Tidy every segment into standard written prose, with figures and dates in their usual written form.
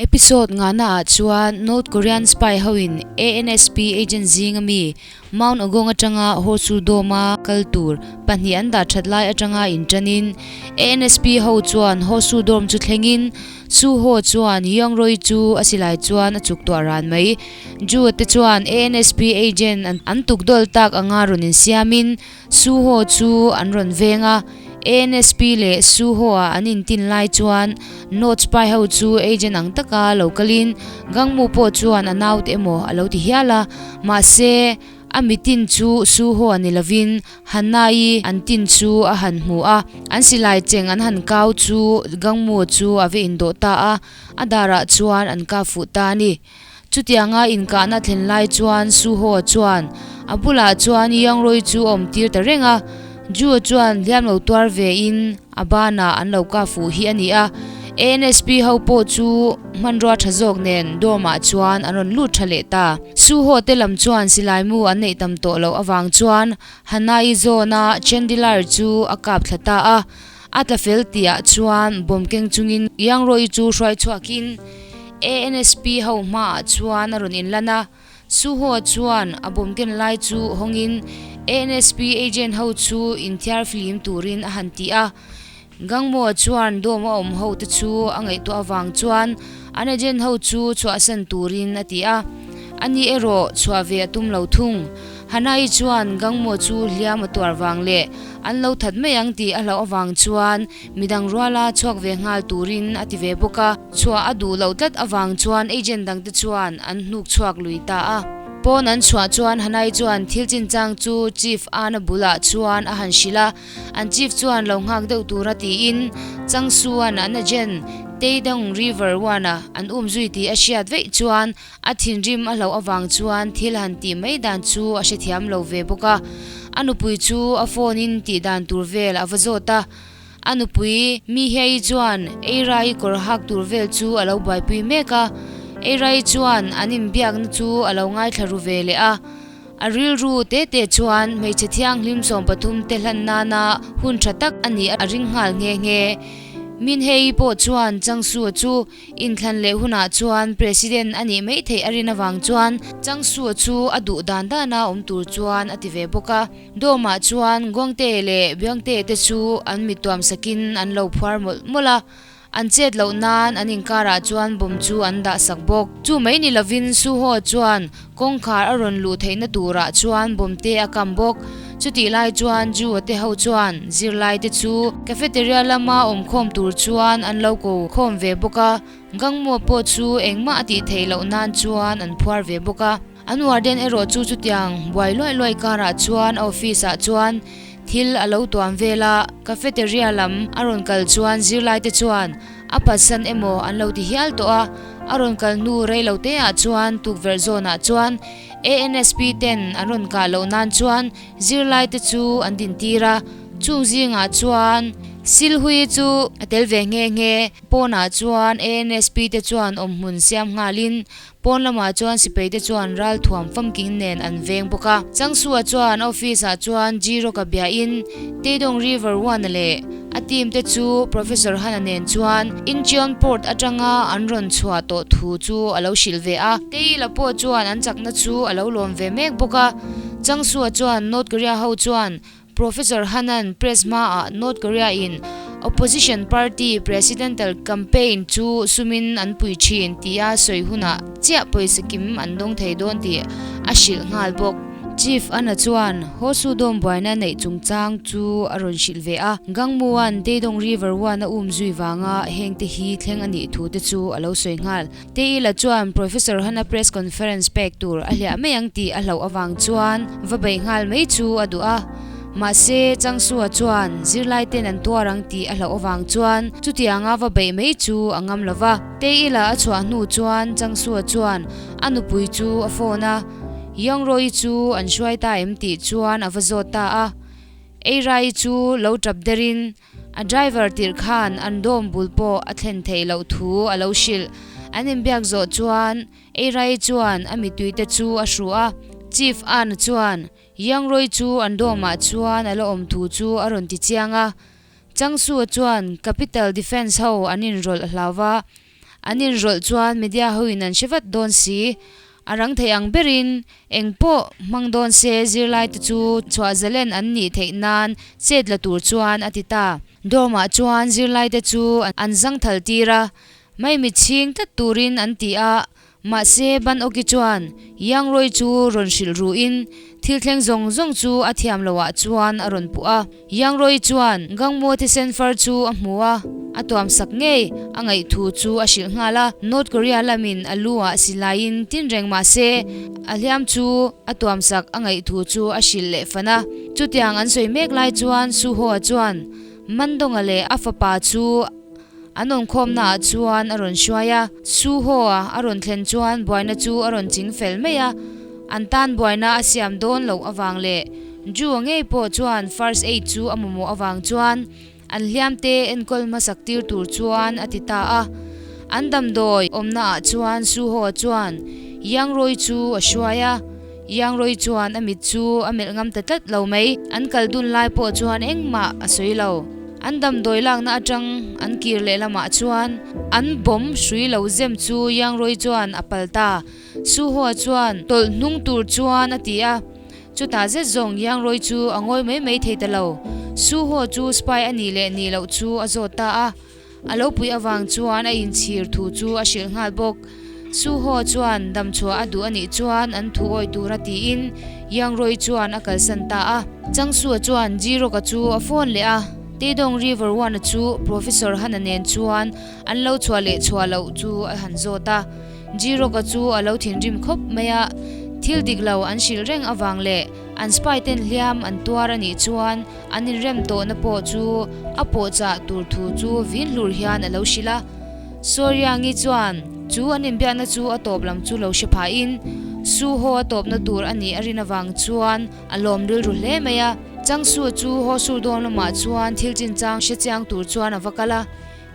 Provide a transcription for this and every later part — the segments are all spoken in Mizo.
Episode ngahna ah chuan North Korean spy ho in ANSP agent zing ami Mount Ogong atanga Hosu Dome a kal tur pahnih an dah that lai atanga in tan in ANSP ho chuan Hosu Dome chu thleng in Su Ho chuan Young Roy chu a silai chuan a chuk tuah ran mai. Ju te chuan ANSP agent an tuk dawl tak anga rawn in siam in Su Ho chu an rawn veng a, ANSP leh Su Ho ah an intin lai chuan North Spy ho chu agent ang taka lo kalin Gangmu pawh chuan a naute emaw a lo ti hial a, mahse a mitin chu Su Ho a ni lovin Hanna-i an tin chu a han hmu a, an silai cheng an han kau chu Gangmu chu a va indawh ta a, a darah chuan an kap fuh ta a ni. Chutianga inkahna thlen lai chuan Su Ho chuan a bulah chuan Yang Roi chu a awm tir ta reng a, Ju chuan hliam lo tuar ve in a banah an lo kah fuh hi a ni a, ANSP ho pawh chu hmanrua tha zawk nen dorm ah chuan an rawn lut tha leh ta. Su Ho te lam chuan silai mu an neih tam tawh loh avang chuan Hanai zawna chandelier chu a kap thla ta a, A tla fel tihah chuan bawm keng chungin Yang Roi chu hruai chhuakin ANSP ho hmaah chuan a rawn inlan a. Su Ho chuan a bawm ken lai chu hawngin ANSP agent ho chu inthiar flim turin a han ti a. Gangmo chuan dawm a awm ho te chu a ngaihtuah avang chuan an agent ho chu chhuahsan turin a ti a. Ani erawh chhuah ve a tum lo thung. Hanai chuan Gangmo chu hliam a tuar vang leh an lo that mai ang tih a hlauh avang chuan midang ruala chhuak ve nghal turin a ti ve bawk a, chhuah a duh loh tlat avang chuan agent dangte chuan an hnuk chhuak lui ta a. Pawn an chhuah chuan Hanai chuan thil chinchang chu Chief Ana bulah chuan a han hrilh a, an Chief chuan lo nghak deuh tura tiin Changsuan an agent Taedong River One-a an umzui tih a hriat veih chuan A thinrim a hlauh avang chuan thil han tih mai dan chu a hrethiam lo ve bawk a. A nupui chu a phone in tih dan tur vel a va zawt a. A nupui Mihei chuan Eirai kawr hak tur vel chu a lo buaipui mek a. Eirai chuan an inbiakna chu a lo ngaithla ru ve leh a. A rilru te te chuan hmeichhe thianghlim 13 te hlan nana hun tha tak a nih a ring nghal nghe nghe. Minhei pawh chuan Changsu chu Inthlan leh hunah chuan President a nih mai theih a rin avang chuan Changsu chu a duh dan dana awm tur chuan a ti ve bawk a. Dawmah chuan Guangte leh Biangte te chu an mit tuam sakin an lo phuar mawlh mawlh a. An chet loh nan an inkarah chuan bomb chu an dah sak bawk. Chu mai ni lovin Suho chuan kawngkhar a rawn luh theihna turah chuan bomb te a kam bawk. Chutih lai chuan Ju-a te ho chuan zirlai te chu cafeteria lama awm khawm tur chuan an lo ko khawm ve bawk a, Gangmua pawh chu engmah a tih theih loh nan chuan an phuar ve bawk a. An warden erawh chu chutiang buai luai luai karah chuan a office ah chuan thil a lo tuam vel a, cafeteria lam a rawn kal chuan zirlai te chuan a phatsan emaw an lo ti hial tawh a, a rawn kal hnu rei lo te ah chuan tukverh zawn ah chuan ANSP ten an rawn kah loh nan chuan zirlai te chu an din tir a, chung zingah chuan Silhui chu a tel ve nghe nghe. Pawnah chuan ANSP te chuan awmhmun siam nghalin pawn lamah chuan sipai te chuan ralthuam famking nen an veng bawk a. Changsua chuan office ah chuan G-Rock-a biahin Taedong River One-a leh a team te chu Professor Han-a nen chuan Incheon Port atanga an rawn chhuah tawh thu chu a lo hrilh ve a. Tae-ila pawh chuan an chakna chu a lo lawm ve mek bawk a. Changsua chuan North Korea ho chuan Professor Han-a'n press hmaah North Korea-in opposition party presidential campaign chu sumin an pui thin tia sawi hunah chiah pawisa kim an dawng thei dawn tih a hrilh nghal bawk. Chief Anna chuan Hosu Dome buaina neih chungchang chu a rawn hrilh ve a, Gangmu-a'n Daedong River One a um zui vanga hengte hi thleng a nih thu te chu a lo sawi nghal. Teila chuan Professor Hana press conference pek tur a hliah mai ang tih a hlauh avang chuan va beih nghal mai chu a duh a. Mahse, Changsua chuan zirlai ten an tuar ang tih a hlauh avang chuan chutianga va beih mai chu a ngam lo va. Teila a chhuah hnu chuan Changsua chuan a nupui chu a phone a, Yongroi chu an hruai ta em tih chuan a va zawt ta a. Eirai chu lo tap derin A driver tirh khan an dawm bul pawh a thlen theih loh thu a lo hrilh. An inbiak zawh chuan Eirai chuan a mituite chu a hruh a. Chief Anna chuan Yangroi chu an dawmah chuan a la awm thu chu a rawn ti chiang a. Changsua chuan Capital Defence ho an inrawlh a hlau va. An inrawlh chuan media hoin an hre vat dawn si. A rang thei ang berin eng pawh hmang dawn se zirlaite chu chhuah zalen an nih theih nan chet la tur chuan a ti ta. Dorm ah chuan zirlaite chu an zangthal tir a, maimit chhing tlat turin an ti a, Mahse, Ban Awki chuan Yang Roy chu rawn hrilh ruhin thil thleng zawng zawng chu a thiam loh ah chuan a rawn puh a. Yang Roy chuan Gangmo thisen far chu a hmu a, a tuam sak ngei a ngaih thu chu a hrilh nghal a. North Korea lamin a lu ah silaiin tin reng mah se, a hliam chu a tuam sak a ngaih thu chu a hrilh leh fan a. Chutiang an sawi mek lai chuan Su Hoa chuan Mandawnga leh a fapa chu An awmkhawmna ah chuan a rawn hruai a, Su Ho a a rawn thlen chuan buaina chu a rawn ching fel mai a, an tan buaina a siam dawn loh avang leh Ju a ngei pawh chuan first aid chu a mamawh avang chuan an hliam te enkawl hmasak tir tur chuan a ti ta a. An damdawi awmna ah chuan Su Ho a chuan Yang Roi chu a hruai a, Yang Roi chuan a mit chu a melh ngam ta tlat lo mai, an kal dun lai pawh chuan engmah a sawi lo. An damdawi lakna atang an kir leh lamah chuan an bomb hrui lo zem chu Yangroi chuan a pal ta. Suhua chuan tawlh hnung tur chuan a ti a, chutah zet zawng Yangroi chu a ngawi mai mai thei ta lo. Suhua chu spy a nih leh nih loh chu a zawt ta a. A lo pui avang chuan a inchhir thu chu a hrilh nghal bawk. Suho chuan damchhuah a duh a nih chuan an thu awih tura tiin Yangroi chuan a kalsan ta a. Changsua chuan Jiroka chu a phone leh a, Taedong River One-a chu Professor Hana nen chuan an lo chhuah leh chhuah loh chu a han zawt a. Jiroka chu a lo thinrim khawp mai a, thil dik lo an hrilh reng avang leh an spy ten hliam an tuar a nih chuan An inrem tawhna pawh chu a pawhchah tur thu chu vin hlur hian a lo hrilh a. Sawriangi chuan chu an inbiakna chu a tawp lam chu lo hre phahin Su haw a tawpna tur a nih a rin avang chuan a lawm rilru hle mai a. Changsu chu haw sur dawn lamah chuan thil chinchang hre chiang tur chuan a va kal a.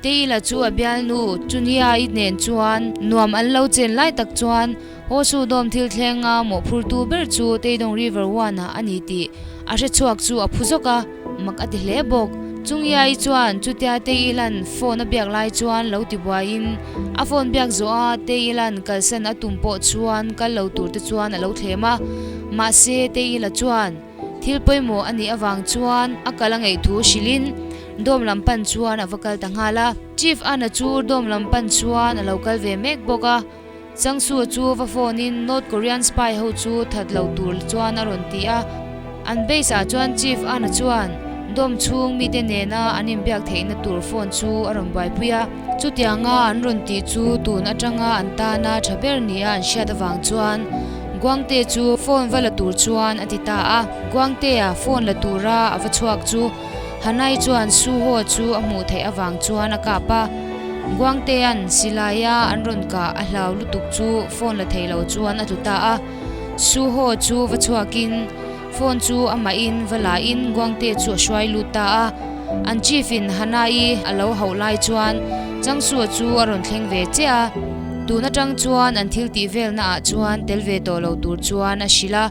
Teila chu a bialnu Chunia-i nen chuan nuam an lo chen lai tak chuan Hosu dawm thil thlenga mawhphurtu ber chu Taedong River One-ah a ni tih a hre chhuak chu a phu zawk a, mak a ti hle bawk. Chungia-i chuan chutia Teila'n phone a biak lai chuan lo ti buaiin a phone biak zawha Teila'n kalsan a tum pawh chuan kal lo tur te chuan a lo thlem a, mahse Teila chuan Thil pawimawh a nih avang chuan a kal a ngeih thu hrilhin dawm lam pan chuan a va kal ta nghal a. Chief Anna chu dawm lam pan chuan a lo kal ve mek bawk a. Changsu chu va phone in North Korean spy ho chu that lo tur chuan a rawn ti a. An base ah chuan Chief Anna chuan dawm chhung mite nena an inbiak theihna tur phone chu a rawn buaipui a. Chutianga an rawn tih chu tun atanga an tana tha ber nia an hriat avang chuan Guangte chu phone va la tur chuan a ti ta a. Guangtea phone la tura a va chhuak chu Hanai chuan Suho chu a hmuh theih avang chuan a kap a. Guangtea'n silaia an rawn kah a hlau lutuk chu phone la thei lo chuan a tlu ta a. Suho chu va chhuakin Phone chu amahin va lain Guangte chu a hruai lut ta a. An chief in Hana-i a lo hauh lai chuan Changsua chu a rawn thleng ve chiah a. Tun atang chuan an thil tih velna ah chuan tel ve tawh lo tur chuan a hrilh a.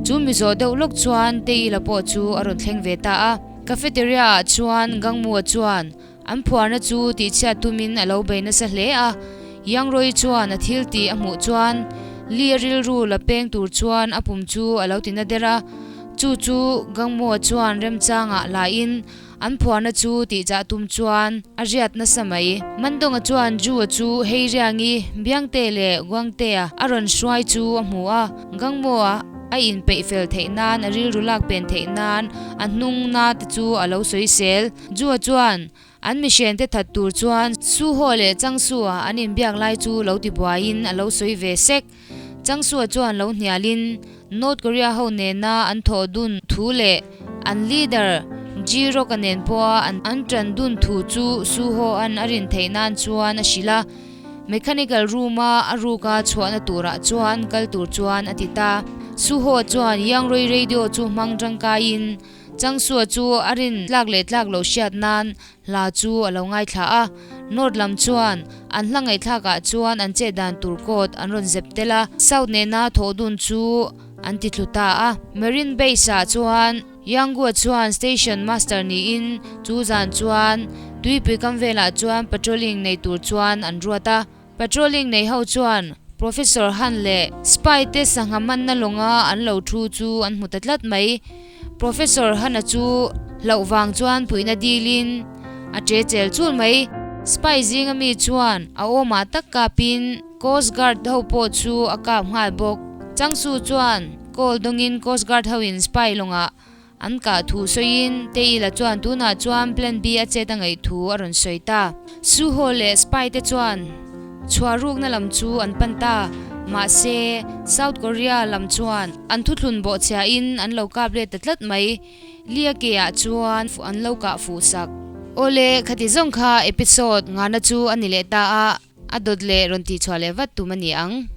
Chu mi zawh deuh lawk chuan Teila pawh chu a rawn thleng ve ta a. Cafeteria ah chuan Gangmua chuan An phuarna chu tihchhiat tumin a lo bei nasa hle a, Yangroi chuan a thil tih a hmuh chuan Li a rilru la peng tur chuan a pum chu a lo ti na der a, chu chu Gangmoa chuan remchangah lahin an phuarna chu tihchah tum chuan a riat nasa mai. Mandawnga chuan Ju-a chu hei riangi Biangte leh Guangtea a rawn hruai chu a hmu a, Gangmoa a inpeih fel theih nan a rilru lak pen theih nan a hnung na te chu a lo sawisel. Jua chuan an mihrente that tur chuan Suho leh Changsua an inbiak lai chu lo ti buaiin a lo sawi ve sek. Changsua chuan lo hnialin North Korea ho nena an thawh dun thu leh an leader Ji Rok-a nen pawha an tan dun thu chu Suho-a'n a rin theih nan chuan a hrilh a. Mechanical room-a a ruka chhuahna turah chuan kal tur chuan a ti ta. Suho chuan Yangrui radio chu hmang tangkaiin Changsua chu a rin tlak leh tlak loh hriat nan hla chu a lo ngaithla a, North lam chuan an hla ngaihthlakah chuan an chet dan tur coat an rawn zep tel a, South nena thawh dun chu an ti thlu ta a. Marine Base ah chuan Yangua chuan Station Master niin chu zan chuan tuipui kam velah chuan patrolling nei tur chuan an ruat a. Patrolling nei ho chuan Professor Han leh Spy te sangha manna lawnga an lo thu chu an hmu ta tlat mai. Professor Han-a chu hlauh vang chuan puihna dilin a che chel chul mai. Spy zinga mi chuan a awmah tak kapin Coast Guard ho pawh chu a kap nghal bawk. Changsu chuan call dawngin Coast Guard hoin Spy lawngah An kah thu sawiin Taylor chuan tunah chuan Plan B a chet a ngaih thu a rawn sawi ta. Suho leh Spy te chuan chhuah rukna lam chu an pan ta. Mahse, South Korea lam chuan an thuthlun bawhchhiahin an lo kap let ta tlat mai. Lia ke ah chuan an lo kah fuh sak. Awle, khati zawng kha episode ngana chu a ni leh ta a, a dawt leh rawn tihchhuah leh vat tum a ni ang.